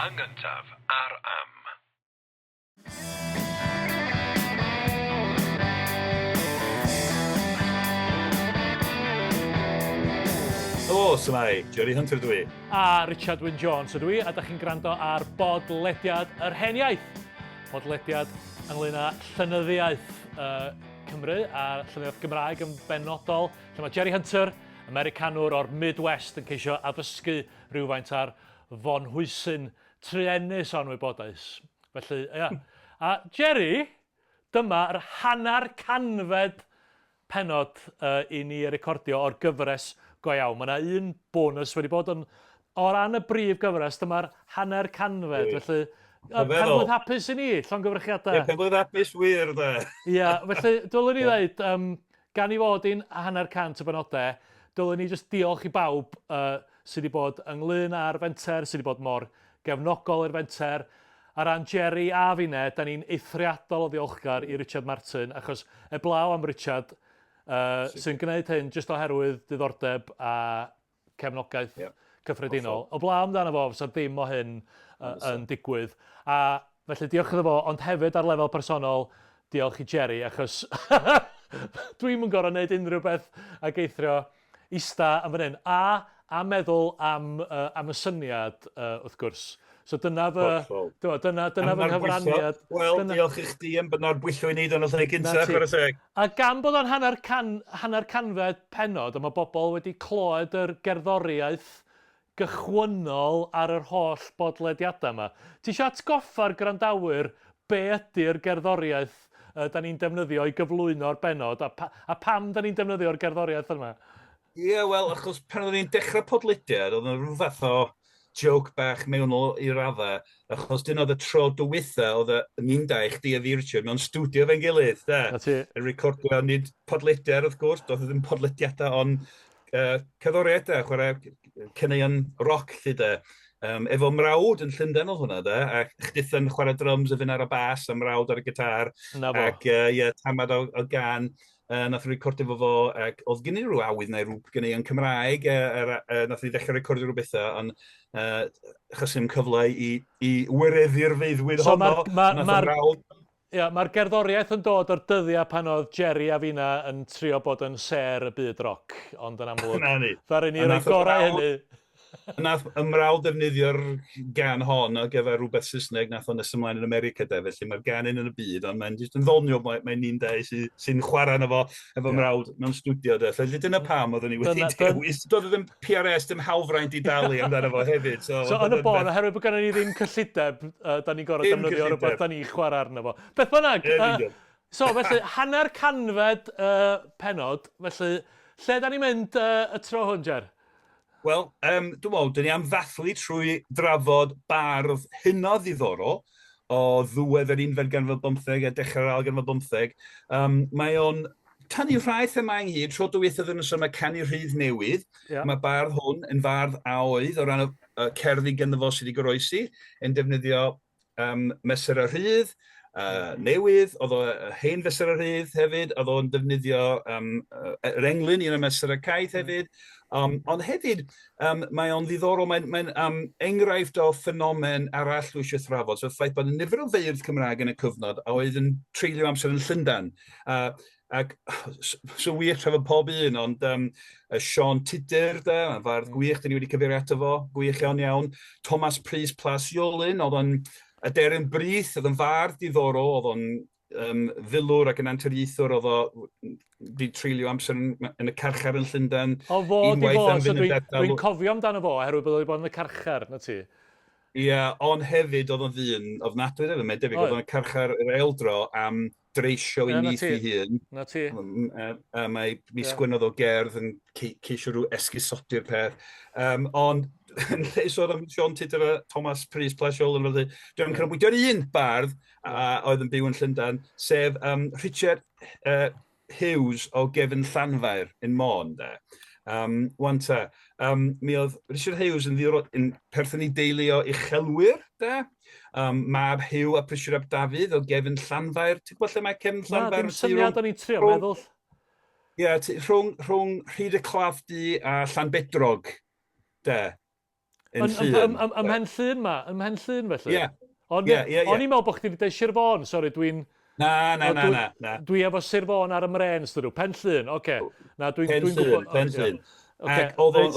Yn gyntaf ar Am. Helo, su'mai? Jerry Hunter dw i. A Richard Wyn Jones ydw i, a da chi'n gwrando ar bodlediad Yr Hen Iaith. Podlediad ynglyn â llenyddiaeth uh, Cymru a llenyddiaeth Gymraeg yn benodol, lle mae Jerry Hunter, Americanwr o'r Midwest, yn ceisio addysgu rhywfaint ar fonhwysyn truenus o anwybodus. Felly, ia. A Jerry, dyma'r hanner canfed pennod uh, i ni recordio o'r gyfres go iawn. Mae yna un bonus wedi bod yn o ran y brif gyfres, dyma'r hanner canfed. Felly, uh, penblwydd hapus i ni, llongyfarchiadau. Ie, penblwydd hapus wir, de. Ie, felly, dylwn i ddeud, um, Gan ei fod hi'n hanner cant o benodau, dylwn ni jyst diolch i bawb uh, sydd wedi bod ynglyn â'r fenter, sydd wedi bod mor gefnogol i'r fenter. Ar ran Jerry a finne, da ni'n eithriadol o ddiolchgar i Richard Martin, achos eblaw am Richard, uh, sy'n gwneud hyn jyst oherwydd diddordeb a cefnogaeth yeah. cyffredinol. O blaw amdano fo, fysa ddim o hyn uh, yn digwydd. A felly diolch iddo fo, ond hefyd ar lefel personol, diolch i Jerry, achos dwi'n yn gorau gwneud unrhyw beth ag eithrio ista yn fan hyn. A, a meddwl am, uh, am y syniad, uh, wrth gwrs. So dyna fy, dyma, dyna, dyna fy nghyfraniad. Wel, dyna... diolch i chdi am bod bwyllo i wneud yn y lle gyntaf, chwarae teg. A gan bod o'n hanner can, hanner canfed pennod a mae bobl wedi clywed yr gerddoriaeth gychwynnol ar yr holl bodlediadau yma, ti eisiau atgoffa'r gwrandawyr be ydy'r gerddoriaeth uh, da ni'n defnyddio i gyflwyno'r bennod a, pa, a pam da ni'n defnyddio'r gerddoriaeth yma? Ie, yeah, wel, achos pan oeddwn ni'n dechrau podlediad, oedd yna rhyw fath o joke bach mewnol i raddau, achos dyna oedd y tro diwetha oedd y ni'n dau, chdi a fi Richard, mewn studio fe'n gilydd, da. Na ti. Yn recordio, nid podlediad wrth gwrs, doedd ddim podlediadau, ond uh, cerddoriaeth, da, chwarae caneuon roc, lly, da. Um, efo mrawd yn Llundain oedd hwnna, da, a chditha'n chwarae drums a fyn ar y bas, a mrawd ar y gitar. Na fo. Ac, uh, ie, tamad o, o gan. Uh, nath recordio fo fo, ac oedd gen i rhyw awydd neu rhyw ganeuon Cymraeg, uh, uh, nath ni ddechrau recordio rhyw bethau, ond uh, achos ddim cyfle i, i wireddu'r feuddwyd so honno. Ma, ma, ma, Ia, mae'r gerddoriaeth yn dod o'r dyddiau pan oedd Jerry a fina yn trio bod yn sêr y byd roc, ond yn amlwg, Na ni. ddaru ni roi gorau hynny. Nath y mrawd ddefnyddio'r gan hon ar gyfer rhywbeth Saesneg nath o nes ymlaen yn America de, felly mae'r gan un yn y byd, ond mae'n jyst yn ddoniol, mae, mae ni'n dau sy'n sy chwarae yna fo efo yeah. mrawd mewn studio de. Felly dyna pam oeddwn ni wedi dyna, dewis. Doedd ddim PRS, dim hawlfraint i dalu amdano fo hefyd. So, so yn y bôn, oherwydd bod gennym ni ddim cyllideb, uh, da ni'n gorfod defnyddio rhywbeth da ni'n chwarae arno fo. Beth bynnag, uh, so felly hanner canfed uh, penod, felly lle da ni'n mynd uh, y tro hwn, Jer? Wel, um, dwi'n meddwl, dyn ni am ddathlu trwy drafod bardd hynod ddiddorol o ddiwedd yr unfed ganrif ar bymtheg a dechrau'r ail ganrif ar bymtheg. Um, mae o'n tynnu rhai themâu ynghyd, tro diwethaf yn sôn mae canu rhydd newydd. Yeah. Mae bardd hwn yn fardd a oedd o ran y, y cerddi ganddo fo sydd wedi goroesi, yn defnyddio um, mesurau rhydd, uh, newydd, oedd o hen fesurau rhydd hefyd, oedd o'n defnyddio um, yr englyn un o'r mesurau caeth hefyd, um, ond hefyd um, mae o'n ddiddorol, mae'n mae um, enghraifft o ffenomen arall dwi eisiau thrafod, so ffaith bod nifer o feirdd Cymraeg yn y cyfnod a oedd yn treulio amser yn Llundain. Uh, Ac so wych trafod pob un, ond um, Sean Tudur, de, mae'n fardd gwych, dyn ni wedi cyfeirio ato fo, gwych iawn iawn. Thomas Prys Plas Iolyn, oedd o'n aderyn brith, oedd o'n fardd diddorol, oedd o'n um, filwr ac yn anturiaethwr, oedd o wedi treulio amser yn, yn y carchar yn Llundain. O fo, di fo, so dwi'n dwi cofio amdano fo, oherwydd bod o wedi bod yn y carchar, na ti? Ie, ond hefyd oedd o'n ddyn ofnadwy, hefyd, mae'n debyg, oedd o'n carchar yr eildro am dreisio i nith ei hun. Na ti. A, a mae mi yeah. sgwennodd o gerdd yn ceisio rhyw esgusodi'r peth. Um, ond yn lle sôn am Sean Tudur a Thomas Prys Plesiol yn rhywbeth, dwi'n canolbwyntio ar un bardd a oedd yn byw yn Llundain, sef um, Richard uh, Hughes o gefn Llanfair yn Môn, de. Um, wan ta, um, mi oedd Richard Hughes yn, ddiwrnod, yn perthyn i deulu o uchelwyr, de. Um, mab Hugh a Prysur ap Dafydd o gefn Llanfair. Ti'n gwybod lle mae cefn Llanfair? Na, dim syniad o'n i'n trio meddwl. Ie, yeah, rhwng, rhwng Rhyd y Clafdy a Llanbedrog, de. Yn Llŷn. Ym Mhen Llŷn ma, ym Mhen Llŷn felly? Ie. O'n i'n meddwl bod chdi wedi dweud Sir Fôn, sori, dwi'n... Na, na, na, na, na. Dwi efo Sir Fôn ar y mrên, ydw. Pen Llŷn, oce. Na, dwi'n Pen Llŷn, Pen Llŷn. Ac oedd o'n,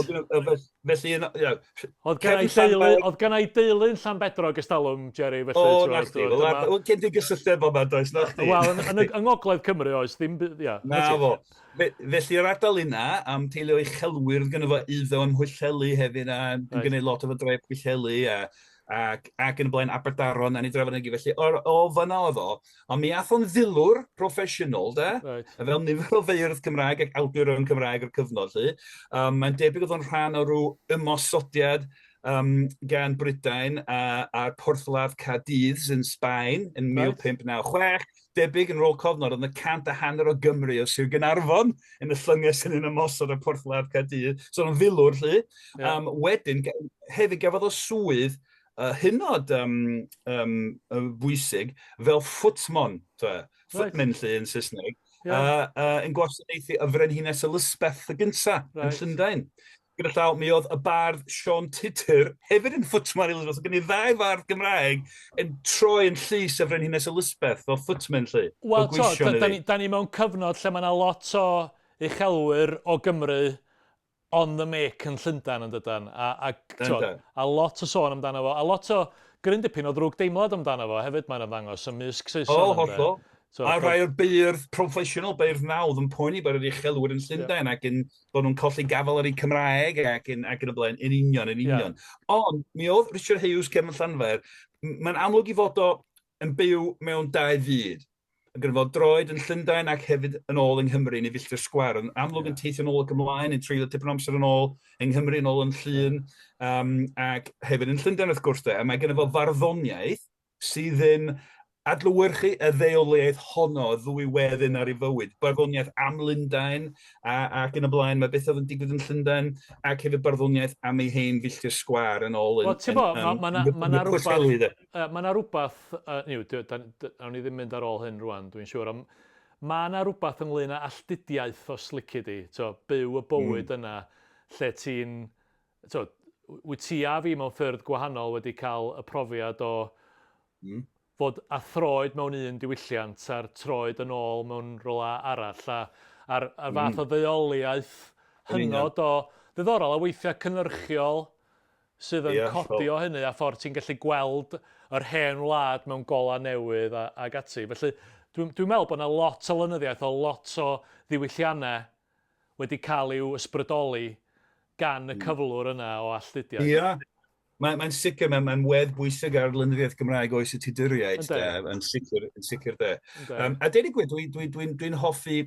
felly, Oedd gen i deulu, oedd gen i deulu yn Llanbedrog ers talwm, Jerry, felly... O, na chdi, wel, gen ti gysylltiad bob man, does, na chdi. Wel, yng Ngogledd Cymru oes, ddim, ia. Na fo. Felly yr ardal yna, am teulu o uchelwyr, oedd gynno fo eiddo ym Mhwllheli hefyd, a yn right. gwneud lot efo dref Pwllheli, a, ac, ac yn y blaen Aberdaron, a ni drafod yna Felly, o, o fyna oedd o. Ond mi ath o'n filwr proffesiynol, de, right. fel nifer o feirdd Cymraeg ac awduron Cymraeg o'r cyfnod, lly. Mae'n debyg oedd o'n rhan o rhyw ymosodiad gan Brydain a'r porthladd Cadiz yn Sbaen yn 1596. Debyg yn ôl cofnod, oedd yna 150 o Gymry o Sir Gaernarfon yn y llynges yn ymosod ar porthladd Caerdydd. So o'n filwr, lly. Yeah. Wedyn, hefyd gafodd o swydd hynod bwysig fel footman, footman lly yn Saesneg, yeah. Yn gwasanaethu y Frenhines Elizabeth y gynta yn Llundain. Gyda llaw, mi oedd y bardd Siôn Tudur hefyd yn footman Elizabeth. So gen i ddau fardd Gymraeg yn troi yn llys y Frenhines Elizabeth fel footman lly. Wel, to, da ni, da ni mewn cyfnod lle mae yna lot o uchelwyr o Gymru on the make yn Llundain yn dydan. A lot o sôn amdano fo, a lot o gryn dipyn o ddrwg deimlad amdano fo hefyd mae'n ymddangos ymysg Saeson. O, hollol. So, a rhai o'r beirdd proffesiynol, beirdd nawdd yn poeni bod yr uchelwyr yn Llundain ac yn bod nhw'n colli gafael ar eu Cymraeg ac yn y blaen, yn union, yn union. Ond mi oedd Richard Hughes Cefn Llanfair, mae'n amlwg i fod o yn byw mewn dau fyd. Yn gyda fo droed yn Llundain ac hefyd yn ôl yng Nghymru yn ei filltir sgwâr. Yn amlwg yn teithio yn ôl ac ymlaen, yn treulio tipyn o amser yn ôl yng Nghymru, yn ôl yn Llŷn, ac hefyd yn Llundain wrth gwrs de. A mae genno fo farddoniaeth sydd yn adlewyrchu y ddeuoliaeth honno, y ddwy wedyn ar ei fywyd. Barddoniaeth am Lundain ac yn y blaen, mae beth oedd yn digwydd yn Llundain, ac hefyd barddoniaeth am ei hen filltir sgwâr yn ôl yn Wel, ti'n bo, mae 'na rhywbeth, mae 'na rhywbeth, niw, awn ni ddim mynd ar ôl hyn rwan, dwi'n siŵr, ond mae 'na rhywbeth ynglyn â alltudiaeth os lici di, t'o, byw y bywyd yna lle ti'n, t'o, wyt ti a fi mewn ffyrdd gwahanol wedi cael y profiad o fod â throed mewn un diwylliant a'r troed yn ôl mewn rywle arall, a, a'r, a'r fath o ddeuoliaeth hynod o ddiddorol a weithiau cynhyrchiol sydd yn codi o hynny a ffordd ti'n gallu gweld yr hen wlad mewn golau newydd a, ag ati. Felly dwi'n dwi meddwl bod yna lot o lenyddiaeth o lot o ddiwylliannau wedi cael i'w ysbrydoli gan y cyflwr yna o alltudiaeth. Ia, mae'n mae sicr, mae'n mae wedd bwysig ar lenyddiaeth Gymraeg oes y Tuduriaid, de, yn sicr, yn sicr de. A deud y gwir, dwi'n dwi, dwi, dwi, dwi hoffi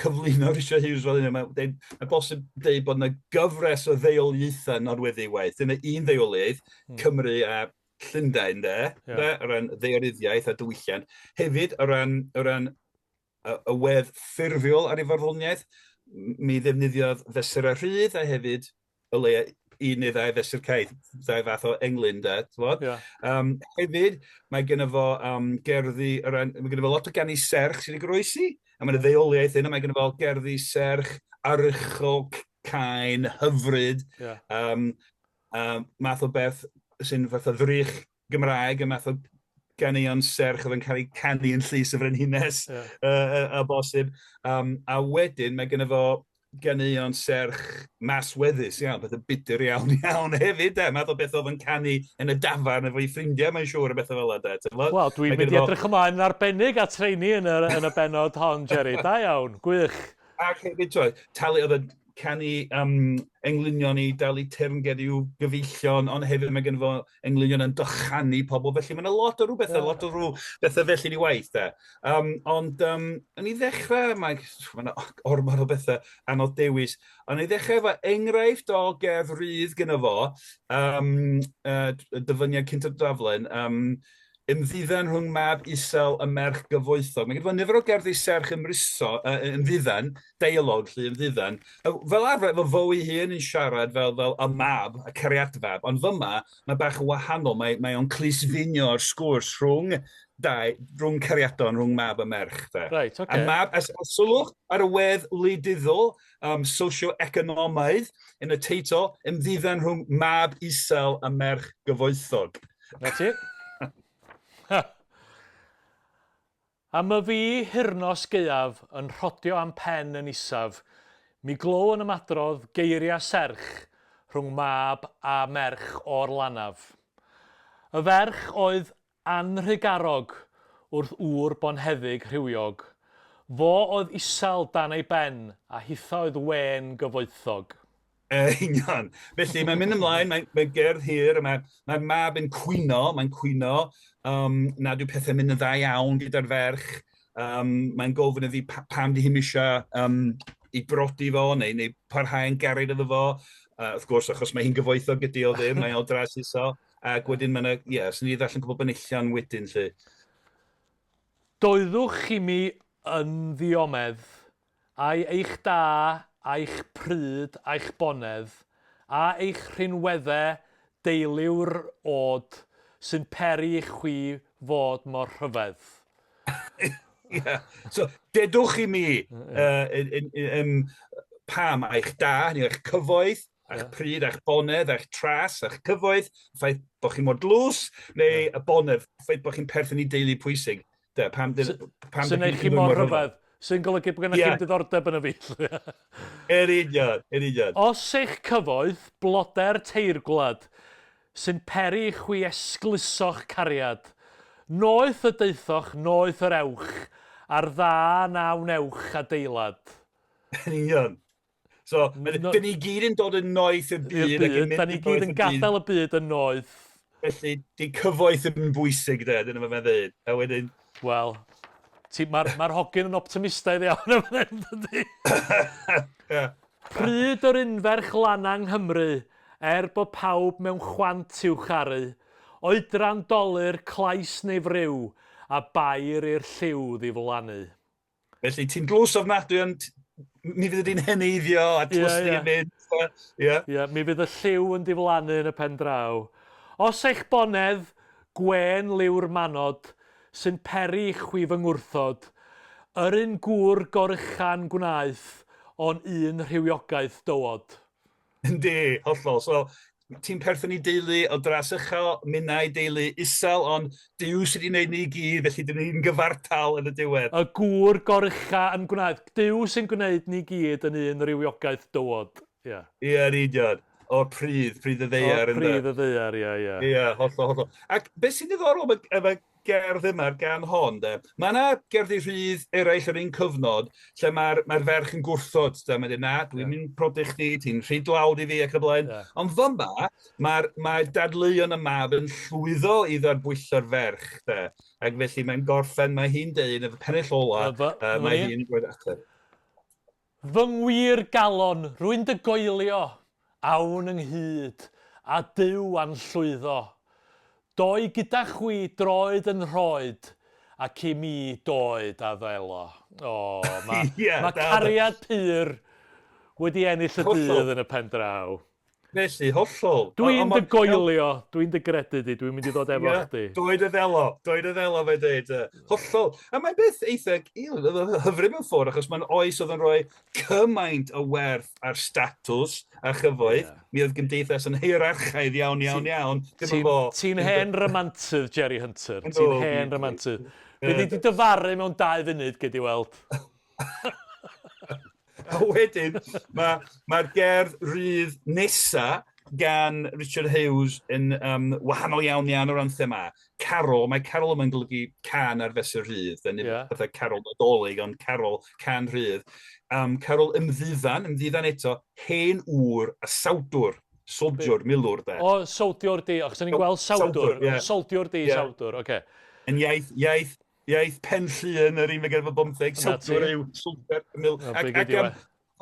cyflwyno Richard Hughes fel hyn, mae'n mae bosib dweud bod yna gyfres o ddeuoliaethau nodweddu waith. Dyna un ddeuoliaeth, Cymru a Llundain, de, de, o ran ddaearyddiaeth a diwylliant. Hefyd, o ran y wedd ffurfiol ar ei farddoniaeth, mi ddefnyddiodd fesurau rhydd a hefyd o leia un neu ddau fesur caeth, ddau fath o englyn, de, ti'n Yeah. Hefyd, mae genno fo gerddi, o ran, mae genno fo lot o ganu serch sydd wedi goroesi, a mae'n ddeuoliaeth yna, mae genno fo gerddi serch aruthrol, cain, hyfryd, math o beth sy'n fath o ddrych Gymraeg, y math o ganeuon serch oedd yn cael eu canu yn llys y frenhines, a bosib. A wedyn mae genno fo ganeuon serch masweddus iawn, pethau budr iawn iawn hefyd, de. Math o beth oedd yn canu yn y dafarn efo'i ffrindiau, mae'n siŵr, a bethau fel yna, de. Wel, dwi'n mynd i edrych ymlaen yn arbennig at rheini yn y bennod hon, Jerry. Da iawn, gwych. Ac hefyd, talu oedd yn canu englynion i dalu teyrnged i'w gyfeillion, ond hefyd mae gen fo englynion yn dychanu pobl, felly mae'n lot o rhyw bethau, lot o rhyw bethau felly yn ei waith, de. Ond yn i ddechrau, mae ma ormod o bethau anodd dewis, ond i ddechrau efo enghraifft o gerdd rydd gyda fo, dyfyniad cyntaf daflen, Ymddiddan rhwng mab isel a merch gyfoethog. Mae gyda fo nifer o gerddi serch ymryso, ymddiddan, deialog 'lly, ymddiddan. Fel arfer efo fo ei hun yn siarad fel, fel y mab, y cariadfab, ond fyma mae bach yn wahanol, mae, mae o'n clusfinio'r sgwrs rhwng dau, rhwng cariadon, rhwng mab a merch. De. Right, okay. A mab, a, a sylwch ar y wedd wleidyddol, socio-economaidd yn y teitl, ymddiddan rhwng mab isel a merch gyfoethog. Na ti. A my fi hirnos gaeaf yn rhodio am pen yn isaf, mi glow yn ymadrodd geiriau serch rhwng mab a merch o'r lanaf. Y ferch oedd anrhugarog wrth ŵr bonheddig rhywiog. Fo oedd isel dan ei ben a hitha oedd wên gyfoethog. Yn union. Felly mae'n mynd ymlaen, mae'n mae gerdd hir, a mae'r mae mab yn cwyno, mae'n cwyno um, nad yw pethau'n mynd yn dda iawn gyda'r ferch. Um, mae'n gofyn iddi pa, pam di hi'm eisiau um, i brodi fo, neu, neu parhau yn gared iddo fo. Wrth gwrs, achos mae hi'n gyfoethog ydy o ddim, mae o dras iso. Ac wedyn mae yna, ie, yeah, swn i ddarllen cwbl benillion wedyn, lle. Doeddwch i mi yn ddiomedd Ai eich da, a'ich pryd, a'ich bonedd, a eich rhinwedde deiliwr od sy'n peri i chwi fod mor rhyfedd? Ie. So, dedwch i mi uh, um, pam a'ich da, hynny eich cyfoeth, a'ch yeah. pryd, a'ch bonedd, a'ch tras, a'ch cyfoeth, y ffaith bod chi mor dlws, neu yeah. y bonedd, y ffaith bod chi'n perthyn i deulu pwysig. De, pam... pam Sy'n neud chi mor rhyfedd. Sy'n golygu bod gennych yeah. chi'n diddordeb yn y fi. Yn union, yn union. Os eich cyfoeth, bloder teirgwlad, sy'n peri i chwi esgluso'ch cariad, noeth y daethoch, noeth yr ewch, a'r dda na wnewch adeilad. Yn union. So, no, dyn ni gyd yn dod yn noeth y byd. byd ac yn da ni gyd yn gadael y byd yn noeth. Felly, di cyfoeth yn bwysig, de, dyna mae'n dweud. A wedyn... Wel, mae'r ma hogyn yn optimistaidd iawn yn fan hyn, dydy? yeah. Pryd yr unferch lana yng Nghymru, er bod pawb mewn chwant i'w charu, oedran dolur, clais neu friw, a bair i'r lliw ddiflannu. Felly ti'n dlws ofnadwy ond mi fydd di'n heneiddio a tlysni yeah, yeah. yn mynd. Ie, yeah, mi fydd y lliw yn diflannu yn y pen draw. Os eich bonedd, gwên liw'r manod, sy'n peri i chwi fy ngwrthod, yr un gŵr goruchan gwnaeth o'n un rhywiogaeth dywod. Yndi, hollol. So, ti'n perthyn i deulu o dras uchel, minnau deulu isel, ond Duw sydd wedi gwneud ni i gyd, felly dyn ni'n gyfartal yn y diwedd. Y gŵr gorucha yn gwnaeth. Duw sy'n gwneud ni gyd yn un rywiogaeth dywod. Ie. Ie, yn union. O'r pridd, pridd y ddaear. O'r pridd y ddaear, ie, ie. Ie, hollol, hollol. Ac beth sy'n ddiddorol efo gerdd yma'r gan hon, de. Mae yna gerddi rhydd eraill yr un cyfnod lle mae'r mae ferch yn gwrthod, de. Mae'n dweud, na, dwi'n yeah. mynd prodi chdi, ti'n rhy dlawd i fi ac y blaen. Yeah. Ond fyma, mae'r mae dadleuon y mab yn llwyddo i ddarbwyllo'r ferch, de. Ac felly mae'n gorffen, mae hi'n deud, yn y pennill ola, uh, mae hi'n dweud ateb. Fy ngwir galon, rwy'n dy goelio, Awn ynghyd, a Duw a'n llwyddo. Doi gyda chwi droed yn nhroed, ac i mi doed a ddelo. O, mae yeah, ma cariad pur wedi ennill y dydd yn y pen draw. Felly, hollol. Dwi'n dy goelio, dwi'n dy gredu di, dwi'n mynd i ddod efo yeah, chdi. Dweud y ddelo, dweud y ddelo fe dweud. Hollol. A mae'n beth eitha hyfryd mewn ffordd, achos mae'n oes oedd yn rhoi cymaint o werth ar statws a chyfoeth. Yeah. Mi oedd gymdeithas yn hierarchaidd iawn, iawn, iawn. Ti'n ti hen ramantydd, Jerry Hunter. Ti'n hen ramantydd. Fyddi di dyfaru mewn dau funud, gei di weld. A wedyn, mae'r ma gerdd rydd nesa gan Richard Hughes yn um, wahanol iawn iawn o ran thema. Carol, mae carol yma'n golygu can ar fesur rhydd, nid yeah. fatha carol nadolig, ond carol can rhydd. Um, carol ymddiddan, ymddiddan eto, hen ŵr a sawdwr, soldiwr, milwr de. O, soldiwr di, achos o'n i'n gweld sawdwr, yeah. soldiwr di, yeah. sawdwr, oce. Okay. Yn iaith, iaith iaith Pen Llŷn yr un fe gerdd 15, sawdwr yw sawdwr, mil. Ac, ac um,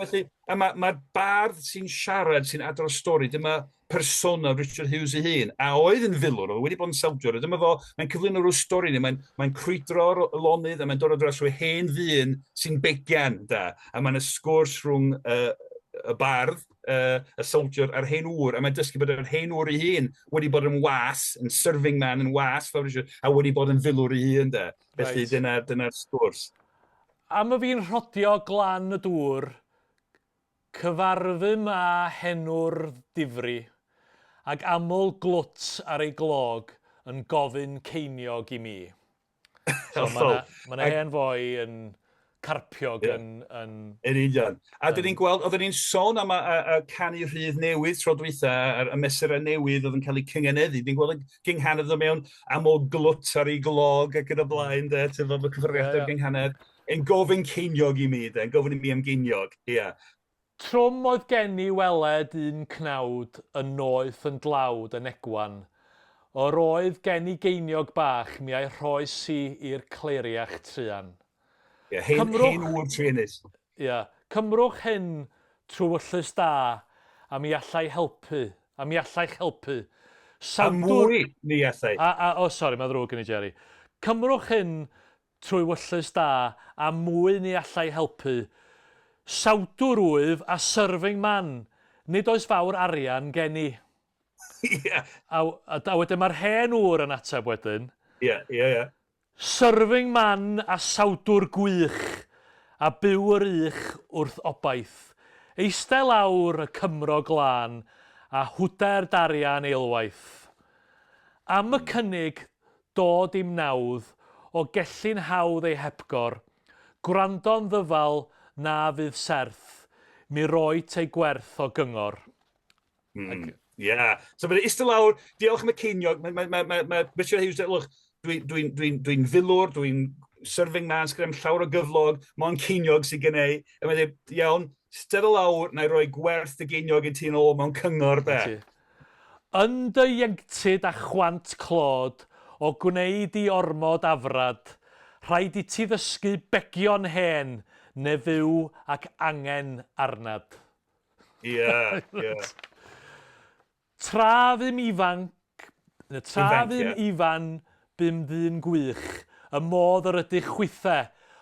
Felly, a mae'r ma bardd sy'n siarad, sy'n adrodd stori, dyma persona Richard Hughes ei hun, a oedd yn filwr, oedd wedi bod yn sawdiwr, a dyma fo, mae'n cyflwyno rhyw stori ni, mae'n mae crwydro'r lonydd, a mae'n dod o dros rhyw hen ddyn sy'n begian, da, a mae'n y sgwrs rhwng y bardd, y soldier a'r hen ŵr, a mae'n dysgu bod yr hen ŵr ei hun wedi bod yn was, yn serving man, yn was, fel Richard, a wedi bod yn filwr ei hun, da. Felly right. dyna'r dyna sgwrs. Am y fi'n rhodio glan y dŵr, cyfarfum â henwr difri, ag aml glwt ar ei glog yn gofyn ceiniog i mi. So mae 'na ma' 'na hen foi yn carpiog yn... Yn, yn union. A dyn ni'n gweld, oedden ni'n sôn am y, y, y canu rhydd newydd tro dwytha, y, y mesurau newydd oedd yn cael eu cyngeneddu. Ni'n gweld y gynghanedd o mewn aml glwt ar ei glog ac yn y blaen, de, ti'n fod y cyfrifiadur yeah, yeah. gynghanedd. Yn gofyn ceiniog i mi, de, yn gofyn i mi am geiniog, ia. Yeah. Trwm oedd gen i weled un cnawd yn noeth yn dlawd yn egwan. Yr oedd gen i geiniog bach mi a'i rhoes i i'r cleiriach truan. Ie, hen, Cymrwch, hen ŵr truenus. Ie. Cymrwch hyn trwy wyllys da, a mi allai helpu, a mi allai'ch helpu. Sawdwr... A mwy mi allai. A, a, o, sori, mae'n ddrwg gen i, Jerry. Cymrwch hyn Trwy wyllys da, a mwy ni allai helpu. Sawdwr wyf, a serving man. Nid oes fawr arian gen i. Ie. A, a, a wedyn mae'r hen ŵr yn ateb wedyn. Ie, ie, ie. Serving man a sawdwr gwych, a byw yr ych wrth obaith. Eistedd lawr y Cymro glân, a hwder darian eilwaith. Am y cynnig, Dod i'm nawdd, o gelli'n hawdd ei hepgor, Gwrando'n ddyfal na fydd serth, Mi roit ei gwerth o gyngor. Mm, yeah. So mae'n eistedd lawr, diolch am y ceiniog, mae, mae, mae, mae, mae Richard Hughes, look, dwi'n dwi, dwi, dwi, dwi filwr, dwi'n serving man, sgrem llawr o gyflog, mae'n ceiniog sydd gen i. A mae'n dweud, iawn, stedd lawr, na i roi gwerth dy geiniog i ti'n ôl mewn cyngor, de. Yn dy ieuenctid a chwant clod O gwneud i ormod afrad, Rhaid iti ddysgu begio'n hen Ne fyw ac angen arnad. Ie, ie. Tra fum ifanc, neu tra fum ifan, bum ddyn gwych, y modd yr ydych chwithe,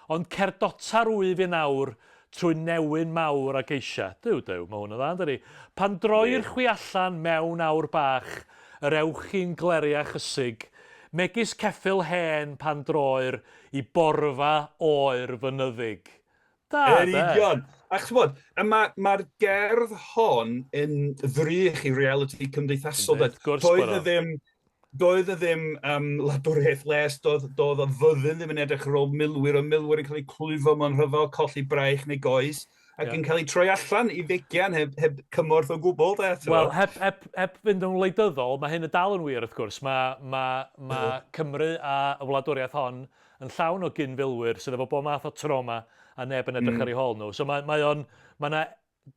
ond cerdota'r wyf i nawr trwy newyn mawr a geisia. Duw, duw, mae hwn yn dda, yndydi? Pan droir chwi allan mewn awr bach, yr ewch chi'n gleriach ysig, megis ceffyl hen pan droir i borfa oer fynyddig. Da, Yn union. A ch'mod, a ma' ma'r gerdd hon yn ddrych i realiti cymdeithasol. Wrth gwrs bod o. Doedd e ddim, doedd e ddim um, wladwriaeth les, doedd, doedd y fyddin ddim yn edrych ar ôl milwyr, oedd milwyr yn cael eu clwyfo mewn rhyfel, colli braich neu goes, ac yeah. yn cael eu troi allan i fegian heb, heb cymorth o gwbl. De, Wel, heb, heb, heb fynd yn wleidyddol, mae hyn yn dal yn wir wrth gwrs. Mae, mae, mae Cymru a y wladwriaeth hon yn llawn o gyn-filwyr sydd efo bob math o trauma a neb yn edrych mm. ar eu hôl nhw. So mae, mae o'n, mae yna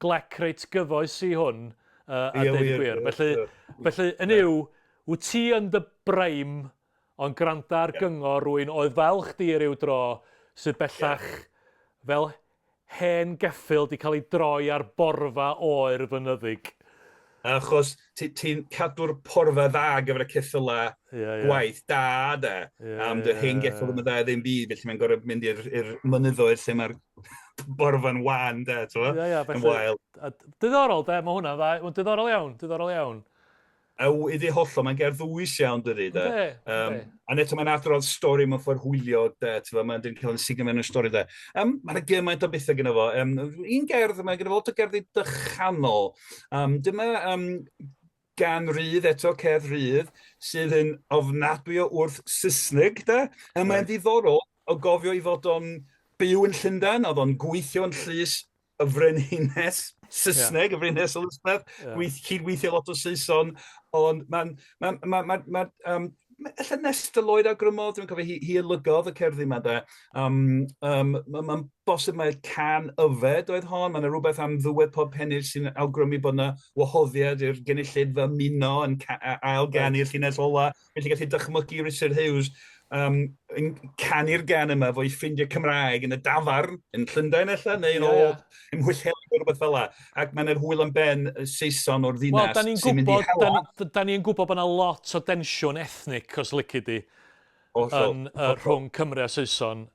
glec reit gyfoes i hwn, a yeah, dweud y gwir. Felly, felly yn yw, wyt ti yn dy braim, ond gwranda ar yeah. gyngor rwy'n oedd fel chdi ryw dro, sydd bellach yeah. fel Hen geffyl 'di cael ei droi ar borfa oer fynyddig. Achos ti'n ti cadw'r porfa dda ar gyfer y ceffylau yeah, yeah. gwaith da, de. Yeah, Am dy hen geffyl ddim yn dda ddim byd, felly mae'n gorfod mynd i'r mynyddoedd lle mae'r borfa'n wan, de, ti'n Ie, ie, felly... Yn wael. Diddorol, de, mae hwnna'n dda. Mae'n diddorol iawn, diddorol iawn. A iddi hollol, mae'n gerdd ddwys iawn, dydy, de. Yndi, um, a eto mae'n adrodd stori mewn ffordd hwyliog, de, ti'n mae'n dyn cael yn signo mewn y stori, de. Um, mae'n gymaint o bethau gyda fo. Um, un gerdd, mae gyda fo lot o gerddi dychanol. Um, dyma um, gan rydd eto, cerdd rydd, sydd yn ofnadwy o wrth Saesneg, de. A mae'n ddiddorol o gofio i fod o'n byw yn Llundain, oedd o'n gweithio yn llys y frenhines Saesneg, yeah. y frenhines Elizabeth, yeah. Gweith, cydweithio lot o Saeson, ond mae'n, ma, ma, ma, ma, um, ella Nesta Lloyd awgrymodd, dwi'n cofio, hi, hi olygodd y cerddi yma de. Um, um, Mae'n ma bosib mae can yfed oedd hon, mae'n rhywbeth am ddiwedd pob pennill sy'n awgrymu bod yna wahoddiad i'r gynulleidfa ymuno yn ail ganu'r llinell ola. Felly gallu dychmygu Richard Hughes um, yn canu'r gan yma efo'i ffrindiau Cymraeg yn y dafarn yn Llundain ella, neu yn ôl yeah. ym Mhwllheli neu rhywbeth fel 'na. Ac mae'n yr hwyl am ben y Saeson o'r ddinas well, sy'n mynd i hela. Da ni'n gwybod bod yna lot o densiwn ethnic, os lici di, yn, rhwng Cymru a Saeson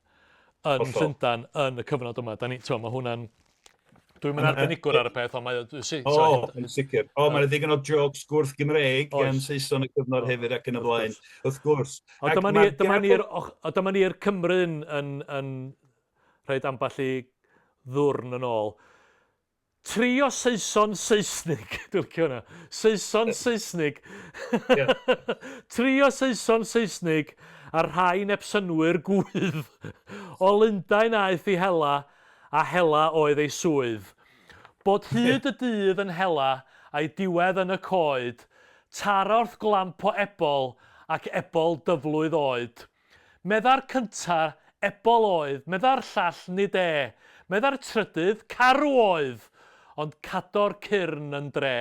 yn Llundain yn y cyfnod yma. Da ni, mae hwnna'n Dwi'n mynd arbenigwr ar y peth, ond mae... O, yn sicr. O, mae'n ddigon o jokes gwrth Gymreig gan Saeson y cyfnod hefyd ac yn y blaen. Wrth gwrs. O, dyma ni'r dyma ni'r Cymru'n yn, yn rhaid ambell i ddwrn yn ôl. Trio Saeson Seisnig. Dwi'n licio hwnna. Saeson Seisnig. Yeah. Trio Saeson Seisnig a rhai nepsynwyr gwydd. O Lundain aeth i hela, a hela oedd ei swydd. Bod hyd y dydd yn hela, a'i diwedd yn y coed, tara wrth glamp o ebol, ac ebol dyflwydd oed. Medda'r cynta, ebol oedd, medda'r llall, nid e. Medda'r trydydd, carw oedd, ond cador cyrn yn dre.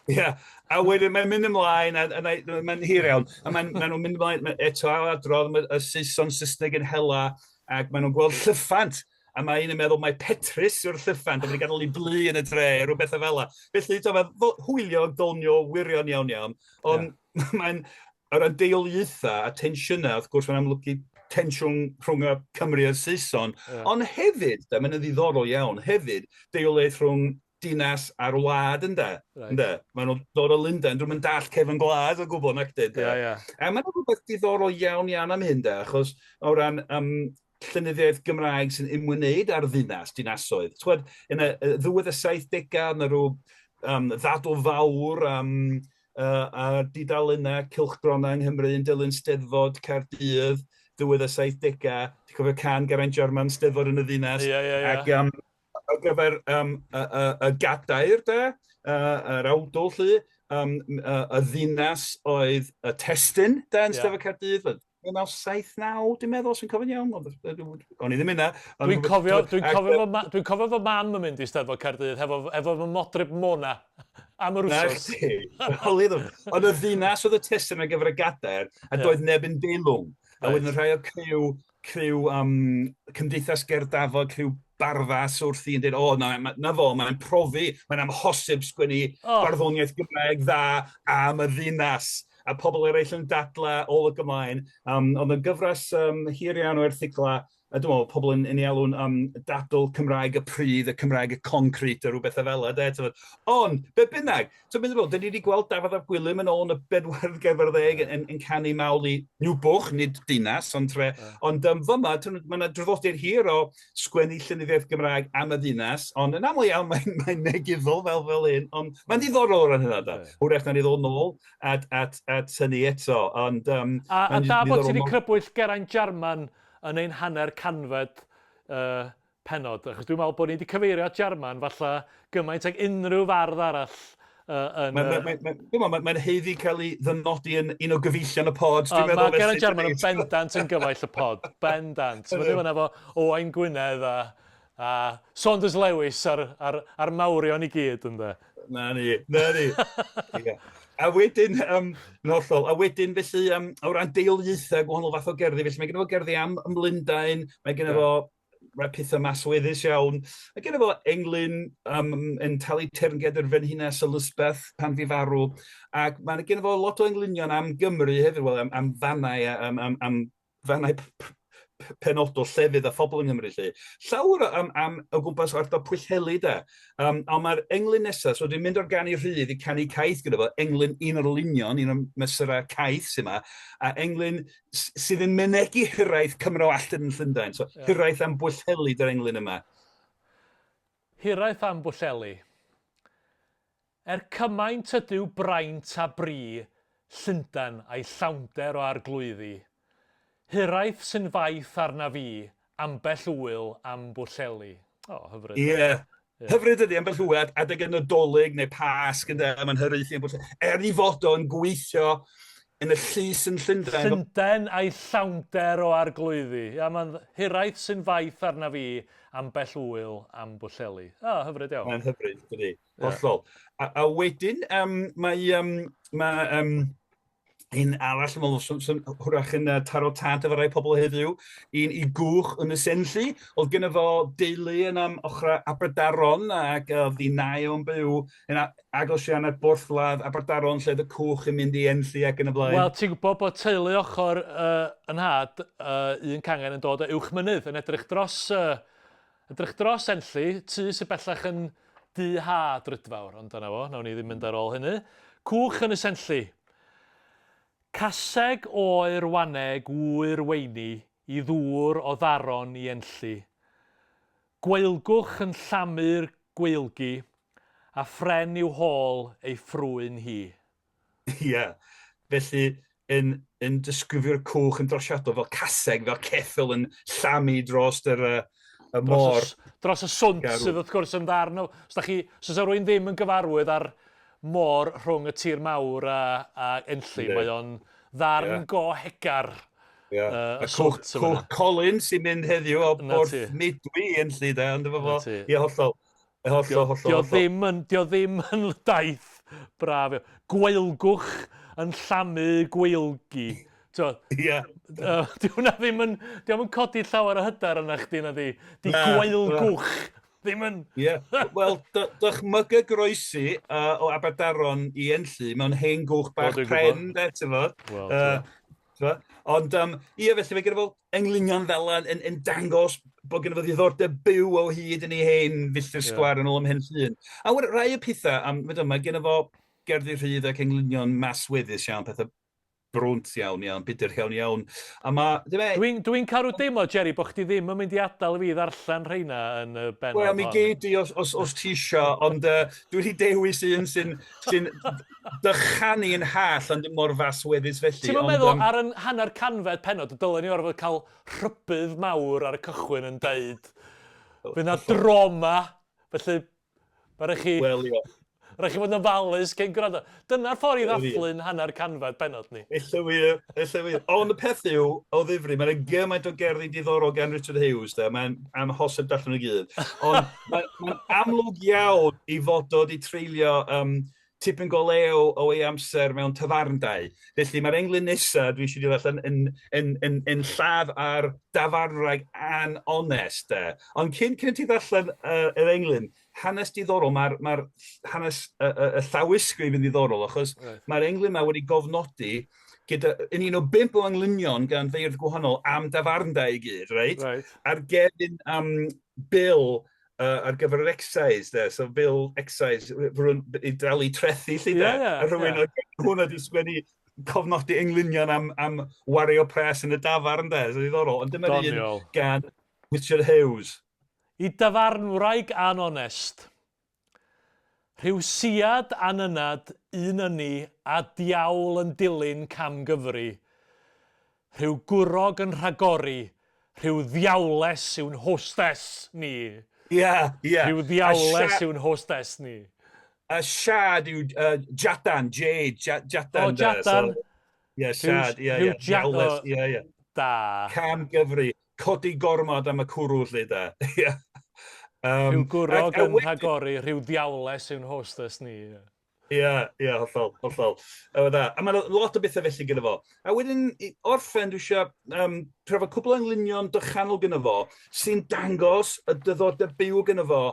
Ie, a wedyn mae'n mynd ymlaen, a, a, a mae'n hir iawn, a mae'n ma nhw'n mynd ymlaen eto ail adrodd, mae y Saeson Saesneg yn hela, ac maen nhw'n gweld llyffant, a mae un yn meddwl mai Petrus yw'r llyffant, a wedi gadael ei blu yn y dre, rhywbeth fel yna. Felly, to, mae'n hwyliog, doniol, wirion iawn iawn, ond yeah. mae'n, o ran deuoliaethau a tensiynau, wrth gwrs, mae'n amlygu tensiwn rhwng y Cymru a'r Saeson, yeah. ond hefyd, da, mae'n ddiddorol iawn, hefyd, deuoliaeth rhwng dinas a'r wlad, ynde? Right. Ynde? Maen nhw'n dod o Lundain, dwi'n mynd dall cefn gwlad o gwbl, nac dyn. Yeah, yeah. A mae'n rhywbeth diddorol iawn iawn am hyn, de, achos o ran um, llenyddiaeth Gymraeg sy'n ymwneud â'r ddinas, dinasoedd. Twed, yn y ddiwedd y 70au, yna rhyw um, ddadl fawr am um, ar dudalennau cylchgronau yng Nghymru yn dilyn Steddfod Caerdydd, ddiwedd y 70au. Ti'n cofio can Geraint Jarman, Steddfod yn y ddinas? Ie, ie, ie. Ac um, ar gyfer um, y, y, y gadair, de, yr awdl, lly, um, y, y ddinas oedd y testun, de, yn yeah. Steddfod Caerdydd. 1979, dwi'n meddwl, os dwi'n cofio'n iawn. O'n i ddim yna. Dwi'n cofio, dwi'n cofio, fy, dwi cofio fy mam yn mynd i Steddfod Caerdydd hefo, efo fy modryb Mona am yr wsos. Na chdi. Ond y ddinas oedd y testun ar gyfer y gadair, a yeah. doedd neb yn deilwng. A wedyn rhai o'r criw criw um, Cymdeithas Gerdd Dafod, criw Barddas wrthi yn dweud, o, na, na fo, mae'n profi, mae'n amhosib sgwennu oh. barddoniaeth Gymraeg dda am y ddinas. A pobl eraill yn dadla ôl y gymlaen. Um, ond yn gyfres um, hir iawn o erthygla, a dwi'n meddwl, pobl yn, yn ei alw'n um, dadl Cymraeg y pridd, y Cymraeg y concrit, a rhywbeth fel yna. Ond, be bynnag, So beth yw'n dyn ni wedi gweld Dafydd ap Gwilym yn ôl yn y bedwaredd gerdd ar ddeg yn, yn, yn canu mawl i Niwbwch, nid dinas, ond tre. Yeah. Ond um, fyma, mae yna draddodiad hir o sgwennu llenyddiaeth Gymraeg am y ddinas, ond yn aml iawn mae'n mae negyddol fel fel un, ond mae'n ddiddorol o ran hynna da. Yeah. Hwyrach na ni ddod nôl at, at, at hynny eto. Ond, um, a, a da bod ti wedi crybwyll Geraint Jarman yn ein hanner canfed uh, pennod, achos dwi'n meddwl bod ni wedi cyfeirio at Jarman falle gymaint ag unrhyw fardd arall uh, yn... Mae'n ma, ma, ma, ma, ma haeddu cael ei ddynodi yn un o gyfeillion y pod. Uh, mae Geraint Jarman yn bendant yn gyfaill y pod, bendant. Mae'n ddim yn efo Owain Gwynedd a, a Saunders Lewis a'r, ar, ar mawrion i gyd, ynddo. Na ni, na ni. yeah. A wedyn, um, yn hollol, a wedyn felly, um, o ran deiliaethau gwahanol fath o gerddi, felly mae gen fo gerddi am, am Lundain, mae gen fo rhai pethau masweddus iawn. Mae gen fo englyn um, yn talu teyrnged i'r frenhines Elizabeth pan fi farw, ac mae gen fo lot o englynion am Gymru hefyd, wel, am, am fannau, am, am, am fannau penodol llefydd a phobl yng Nghymru 'lly. Llawer am, am o gwmpas ardal Pwllheli de. Um, ond mae'r englyn nesaf, so dwi'n mynd o'r ganu rhydd i canu caeth gyda fo, englyn un o'r lunion, un o'r mesurau caeth sy'n yma, a englyn sydd yn mynegi hiraeth Cymro Alltyn yn Llundain. So yeah. hiraeth am Bwllheli dy'r englyn yma. Hiraeth am Bwllheli. Er cymaint ydyw braint a bri Llundain a'i llawnder o arglwyddi, hiraeth sy'n faith arnaf fi ambell ŵyl am Bwllheli. O, hyfryd. Ie. Yeah. Hyfryd ydy ambell ŵyl, adeg y Nadolig neu Pasg, ynde, mae'n hiraethu am Bwllheli. Er ei fod o'n gweithio yn y llys yn Llundain. Llundain a'i llawnder o arglwyddi. Ia, mae'n hiraeth sy'n faith arnaf fi ambell ŵyl am Bwllheli. O, hyfryd iawn. Mae'n hyfryd, dydy. Hollol. A, a wedyn, um, mae, um, mae um, Un arall, yn meddwl, sy'n sy, hwrach yn taro tad efo rai pobl heddiw, un i gwch yn y Senlli. Oedd gen fo deulu yn am ochrau Aberdaron ac oedd ei nai o'n byw yn agos iawn at borthladd Aberdaron lle oedd y cwch yn mynd i Enlli ac yn y blaen. Wel, ti'n gwybod bod teulu ochr uh, yn nhad, uh, un cangen yn dod o Uwch Mynydd, yn edrych dros, uh, edrych dros Enlli, tŷ sydd bellach yn du ha drydfawr, ond dyna fo, nawn ni ddim mynd ar ôl hynny. Cwch yn y Senlli. Caseg oer waneg ŵyr weini i ddŵr o ddaron i Enlli. Gweilgwch yn llamu'r gweilgi, a phren i'w hôl ei ffrwyn hi. Ie, felly yn, yn disgrifio'r cwch yn drosiadol fel caseg, fel ceffyl yn llamu dros yr, y môr. Dros y, dros y swnt sydd wrth gwrs yn ddarn o... Os da chi, os oes rhywun ddim yn gyfarwydd ar môr rhwng y tir mawr a, a Enlli, mae o'n ddarn yeah. go hegar. Yeah. Y cwch, cwch Colin sy'n mynd heddiw o Borth Midwy i Enlli, de, ond efo fo, ie, hollol. Hollol, hollol, Dio ddim yn, dio ddim yn daith braf. Gweilgwch yn llamu gweilgi. Ie. Di hwnna ddim yn, di yn codi llawer o hyder yna chdi na di. Di gweilgwch ddim yn... Ie. Wel, dychmyga groesi o Aberdaron i Enlli mewn hen gwch bach pren, de, ti'n fod? Wel, Ond, um, ie, felly mae gyda fo englynion fel yna yn, yn dangos bod gyda fo ddiddordeb byw o hyd yn ei hen filltir yeah. sgwar yn ôl ym Mhen Llŷn. A wedyn, rai o pethau, um, mae gyda fo gerddi rhydd ac englynion masweddus iawn, pethau brwnt iawn iawn, budr iawn iawn. A ma', dim e... Dwi'n dwi cael rhyw deimlo, Jerry, bod chdi ddim yn mynd i adael i fi ddarllen rheina yn y bennod Wel, mi gei di os, os, os ti isio, ond uh, dwi wedi dewis un sy'n sy dychanu yn hall, ond dim mor fasweddus felly. Ti'n meddwl um, ar yn hanner canfed pennod, dylen ni orfod cael rhybudd mawr ar y cychwyn yn deud, fydd na droma, felly Mae rhaid chi... Wel, ie. Rhaid chi fod yn ofalus cyn gwrando. Dyna'r ffordd i ddathlu'n hanner canfed pennod ni. Ella wir, ella wir. Ond y peth yw, o ddifri, mae'n gymaint o gerddi diddorol gan Richard Hughes, de. Mae'n amhosib darllen nhw gyd. Ond mae'n mae amlwg iawn i fod o wedi treulio um, tipyn go lew o ei amser mewn tafarndai. Felly mae'r englyn nesaf dwi eisiau dod allan yn, yn, yn, yn lladd ar dafarnwraig anonest. De. Ond cyn, cyn ti ddarllen uh, yr englyn, hanes diddorol, mae'r mae hanes y, y, y llawysgrif yn ddiddorol, achos right. mae'r englyn yma wedi gofnodi gyda, yn un o bump o englynion gan feirdd gwahanol am dafarndai i gyd, reit? Right. Ar gefn um, Bill uh, ar gyfer yr excise, de, so bill excise, rhywun i dalu trethu, lle, de. Yeah, yeah, a rhywun yeah. hwnna di sgwennu cofnodi englynion am, am wario pres yn y dafarn, de, so ddiddorol. Ond dyma'r un gan Richard Hughes. I dafarnwraig anonest. Rhyw siad anynad, un ynni, a diawl yn dilyn camgyfri. Rhyw gwrog yn rhagori, rhyw ddiawles yw'n hostess ni. Ia, ia. Rhyw ddiawles yw'n hostess ni. A siad yw uh, Jadan, J, Jadan. O, Jadan. Ie, siad, ie, ie. Diawles, ie, ie. Da. Cam gyfri, codi gormod am y cwrw, lle da. Ie. Um, rhyw gwrog yn rhagori, rhyw ddiawles yw'n hostess ni. Ie, yeah, ie, yeah, hollol, hollol. A, da. A mae lot o bethau felly gyda fo. A wedyn, orffen, dwi eisiau um, trafod cwbl o englynion dychanol gyda fo, sy'n dangos y dyddordeb byw gyda fo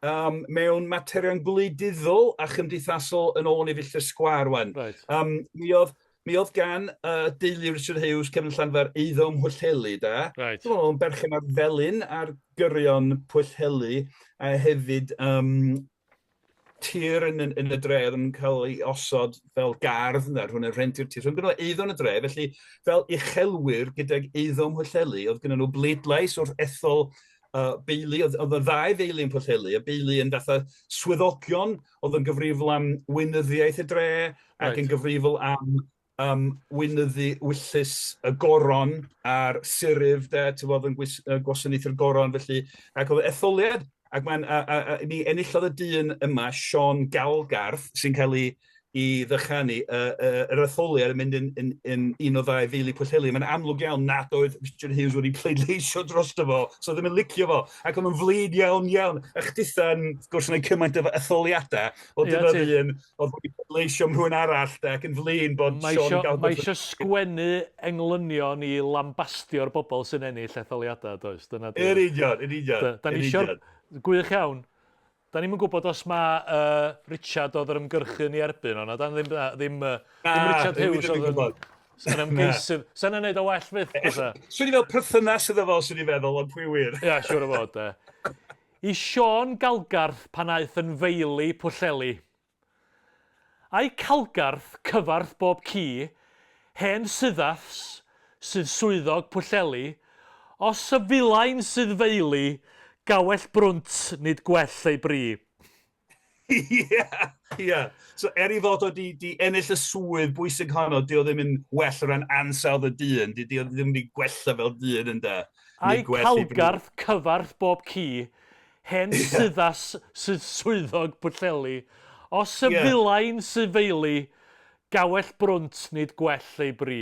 um, mewn materion gwleidyddol a chymdeithasol yn ôl i filltir sgwâr wan. Right. Um, mi oedd mi oedd gan uh, deulu Richard Hughes, Cefn Llanfair, eiddo ym Mhwllheli, da. Right. Dwi'n meddwl yn berchen ar felin ar gyrion Pwllheli, a hefyd um, tir yn, yn, yn y dre oedd yn cael ei osod fel gardd yna, rhywun yn rhentu'r tir. So, gyda eiddo yn y dre, felly fel uchelwyr gydag eiddo ym Mhwllheli, oedd gyda nhw bleidlais wrth ethol uh, beili, oedd, oedd y ddau feili yn Pwllheli, y beili yn fatha swyddogion oedd yn gyfrifol am weinyddiaeth y dre, ac right. yn gyfrifol am um, weinyddu wyllys y goron a'r siryf, de, ti'n bod, yn gwis, uh, gwasanaethu'r goron, felly, ac oedd etholiad, ac mae'n, a, a, a, mi enillodd y dyn yma, Sean Galgarth, sy'n cael ei, i ddychanu yr etholiad yn mynd yn, yn, yn un o ddau feili Pwllheli. Mae'n amlwg iawn nad oedd Richard Hughes wedi pleidleisio drosto fo, so ddim yn licio fo, ac oedd yn flin iawn iawn. A chditha'n, wrth gwrs, yn ei cymaint efo etholiadau, oedd dyna ddyn oedd wedi pleidleisio am rhywun arall, de, ac yn flin bod mae Sean Galbert... Mae eisiau sgwennu englynion i lambastio'r bobl sy'n ennill etholiadau, does? Dyna Yn union, yn union. Da ni eisiau'r... Gwych iawn. Da ni'm yn gwybod os ma uh, Richard oedd yr ymgyrchu yn ei erbyn o, na dan ddim, na, ddim, uh, ddim Richard Hughes oedd yn, yn ymgeisydd. Sa'n ei wneud o well fyth, bysa? Swn i fel perthynas iddo fo, swn i feddwl, ond pwy wir. Ia, siwr o fod, de. I Siôn Galgarth pan aeth yn feili Pwllheli. Ai Calgarth cyfarth bob ci, hen suddaths sydd swyddog Pwllheli, os y filain sydd feili, gawell brwnt nid gwell ei bri. Ia, ia. So er ei fod o di, di ennill y swydd bwysig honno, di o ddim yn well o ran ansawdd y dyn, di, di o ddim wedi gwella fel dyn ynde. Ai Calgarth cyfarth bob ci, Hen suddas sydd swyddog Pwllheli, os y filain sy feili, gawell brwnt nid gwell ei bri.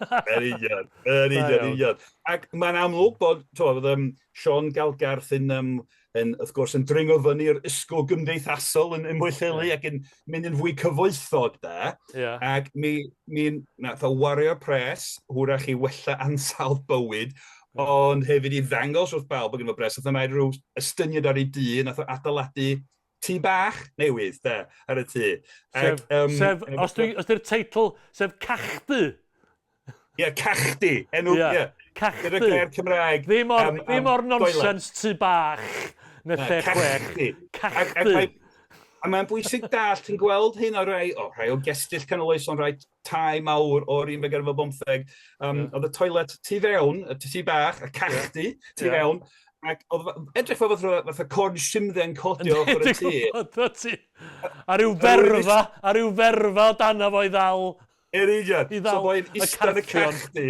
Yn union, yn union, yn union. Ac mae'n amlwg bod, t'mo', bod um, Siôn Galgarth yn, um, yn, wrth gwrs, yn dringo fyny'r ysgol gymdeithasol yn, yn Mhwllheli yeah. ac yn mynd yn fwy cyfoethog, da. Yeah. Ac mi, mi nath o wario pres, hwrach i wella ansawdd bywyd, ond hefyd i ddangos wrth bawb bod gynno fo bres, nath o wneud rhyw estyniad ar ei dŷ, nath o adeiladu tŷ bach newydd, de, ar y tŷ. Sef, Ac, um, sef os dwi, os di'r teitl, sef Cachdy. Ie, yeah, Cachdy, enw, ie. Yeah. Yeah. Cachdy. Gyda gair Cymraeg. Ddim o'r, um, ddim o'r nonsens tŷ bach, neu lle chwech. Cachdy. Cachdy. A, a, a mae'n bwysig dall, ti'n gweld hyn o rai, o, rhai o gestyll canoloesol, rhai tai mawr o'r 11 15, um, yeah. Oedd y toilet tu fewn, y tŷ bach, y cachdy yeah. tu yeah. fewn, ac oedd edrych fel fatha, fatha corn simdde'n codi o ochr y tŷ. A ryw ferfa, a ryw ferfa o dan fo i ddal. Yn union. I ddal so boi'n ista yn y cachdy,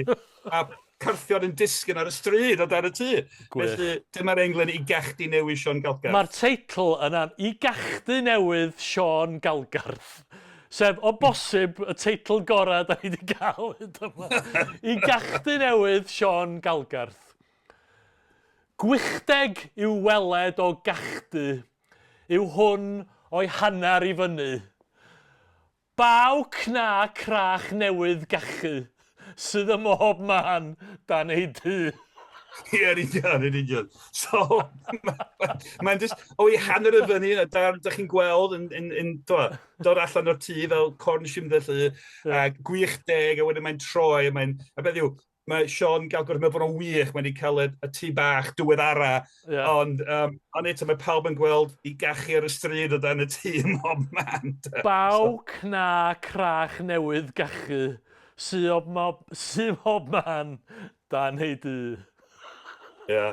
a carthion yn disgyn ar y stryd o dan y tŷ. Gwych. Felly, dyma'r englyn i gachdy newydd Siôn Galgarth. Mae'r teitl yna, I gachdy newydd Siôn Galgarth. Sef, o bosib, y teitl gorau da ni wedi cael hyd yma. I gachdy newydd Siôn Galgarth. Gwychdeg i'w weled o gachdy yw hwn o'i hanner i fyny. Baw cna crach newydd gachu sydd ym mhob man dan ei dŷ. Ie, yn union, yn union. So, mae'n just, o i hanner y fyny, y darn dych chi'n gweld yn, yn, yn, do, dod allan o'r tŷ fel corn simdde lly, a gwych deg, a wedyn mae'n troi, a mae'n, a beth yw, mae Siôn Galgor yn meddwl bod o'n wych, mae wedi cael y, y tŷ bach diweddara, yeah. ond, um, ond eto mae pawb yn gweld i gachu ar y stryd o dan y tŷ ym mhob man. Baw cna crach newydd gachu, sy o mob, sy mhob man dan ei dŷ. Ie, yeah,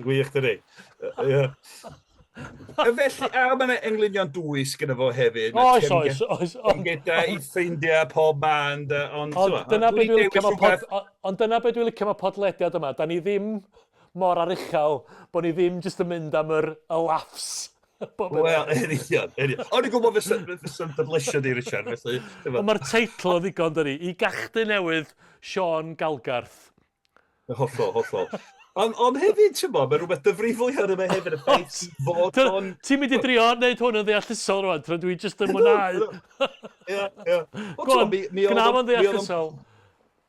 gwych dydi. Ie. Yeah. Felly, a mae yna englynion dwys gyda fo hefyd. Oes, oes, oes. Gyda i ffrindiau pob man. Ond, ond dyna beth dwi'n licio pod, ond dyna beth dwi'n licio am y podlediad yma. Da ni ddim mor aruchel bod ni ddim jyst yn mynd am yr y laughs. Wel, yn union, yn union. O'n i'n gwybod fysa'n dy blesio di, Richard, felly. Ond mae'r teitl yn ddigon, dydi. I gachdy newydd Siôn Galgarth. Hollol, hollol. Ond on hefyd, ti'n bod, mae rhywbeth dyfrifol iawn yma hefyd, y ffaith fod o'n... Ti'n mynd i drio wneud hwn yn ddeallusol rwan, tra dwi jyst yn mwynhau. Ie, ie. Go on, gwna fo'n ddeallusol.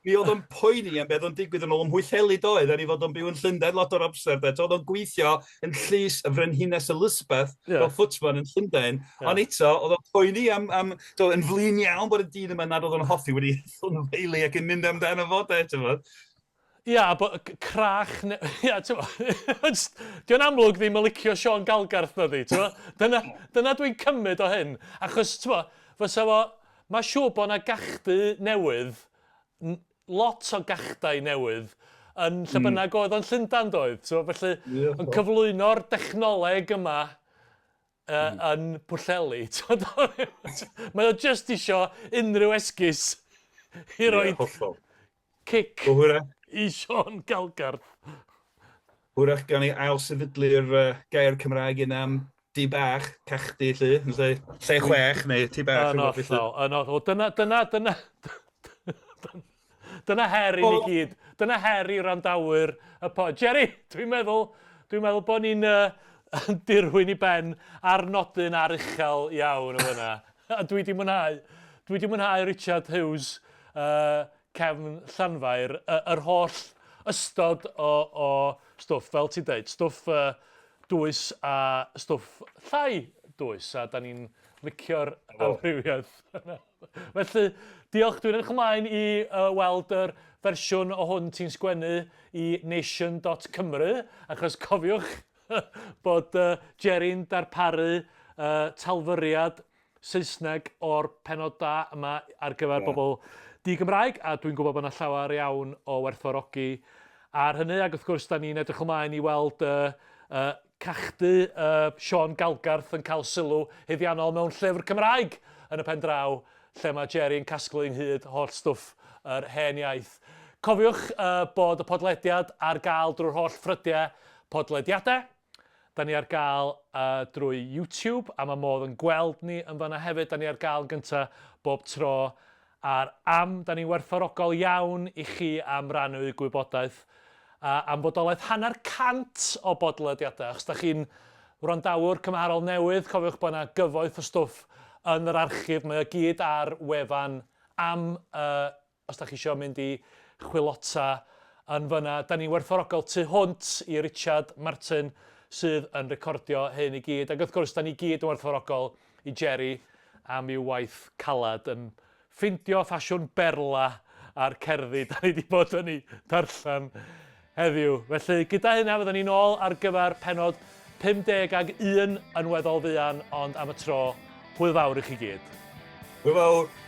Mi oedd o'n poeni am beth o'n digwydd yn ôl ym Mhwllheli doedd, er ei fod o'n byw yn Llundain lot o'r amser. De. Oedd o'n gweithio yn llys y Frenhines Elizabeth yeah. fel footman yn Llundain, yeah. ond eto, oedd o'n poeni am, am do, yn flin iawn bod y dyn yma nad oedd o'n hoffi wedi o'n feili ac yn mynd amdano fo, de, ti'n bod. Ia, bo, crach... Ne... Ia, ti'n bo... Dio'n amlwg ddim yn licio Siôn Galgarth na di, ti'n bo? Dyna, dyna dwi'n cymryd o hyn. Achos, ti'n bo, fysa fo... Mae siŵr bod yna gachdy newydd, lot o gachdai newydd, yn lle mm. bynnag oedd o'n Llundain doedd. Ti'n bo? Felly, yeah, yn cyflwyno'r dechnoleg yma uh, mm. yn Pwllheli. Mae o just isio unrhyw esgus i roi yeah, cic i Siôn Galgarth. Hwyrach gan ei ail sefydlu'r uh, gair Cymraeg yna am Dŷ bach, cachdy 'lly, yn lle lle chwech neu tŷ bach. Yn hollol, yn hollol. Dyna, dyna, dyna, dyna her i ni gyd. Dyna her i wrandawyr y pod. Jerry, dwi'n meddwl, dwi'n meddwl bod ni'n uh, dirwyn i ben ar nodyn aruchel iawn o fyna. A dwi di mwynhau, dwi di mwynhau Richard Hughes, uh, Cefn Llanfair, uh, yr holl ystod o, o stwff, fel ti'n dweud, stwff uh, dwys a stwff llai dwys, a da ni'n licio'r amrywiaeth yna. Felly, diolch, dwi'n edrych ymlaen i uh, weld yr fersiwn o hwn ti'n sgwennu i nation.cymru, achos cofiwch bod uh, Jerry'n darparu uh, talfyriad Saesneg o'r penod da yma ar gyfer yeah. bobl di-Gymraeg, a dwi'n gwybod bod yna llawer iawn o werthfawrogi ar hynny, ac wrth gwrs, da ni'n edrych ymlaen i weld uh, uh, cachdy uh, Siôn Galgarth yn cael sylw haeddiannol mewn llyfr Cymraeg yn y pen draw, lle mae Jerry yn casglu ynghyd holl stwff yr hen iaith. Cofiwch uh, bod y podlediad ar gael drwy'r holl ffrydiau podlediadau. Da ni ar gael uh, drwy YouTube, a mae modd yn gweld ni yn fanna hefyd. Da ni ar gael yn gyntaf bob tro ar am. Da ni'n werthfawrogol iawn i chi am rannu gwybodaeth a am fodolaeth 50% o bodlediadau. Os da chi'n wrandawr cymharol newydd, cofiwch bod yna gyfoeth o stwff yn yr archif. Mae o gyd ar wefan am uh, Os da chi isio mynd i chwilota yn fyna, da ni'n werthfawrogol tu hwnt i Richard Martin sydd yn recordio hyn i gyd. Ac wrth gwrs, da ni gyd yn werthfawrogol i Jerry am i'w waith caled yn ffindio ffasiwn berla a'r cerddi da ni wedi bod yn ei darllen heddiw. Felly, gyda hynna, fyddwn ni'n ôl ar gyfer pennod 51 yn weddol fuan, ond am y tro, hwyl fawr i chi gyd. Hwyl fawr!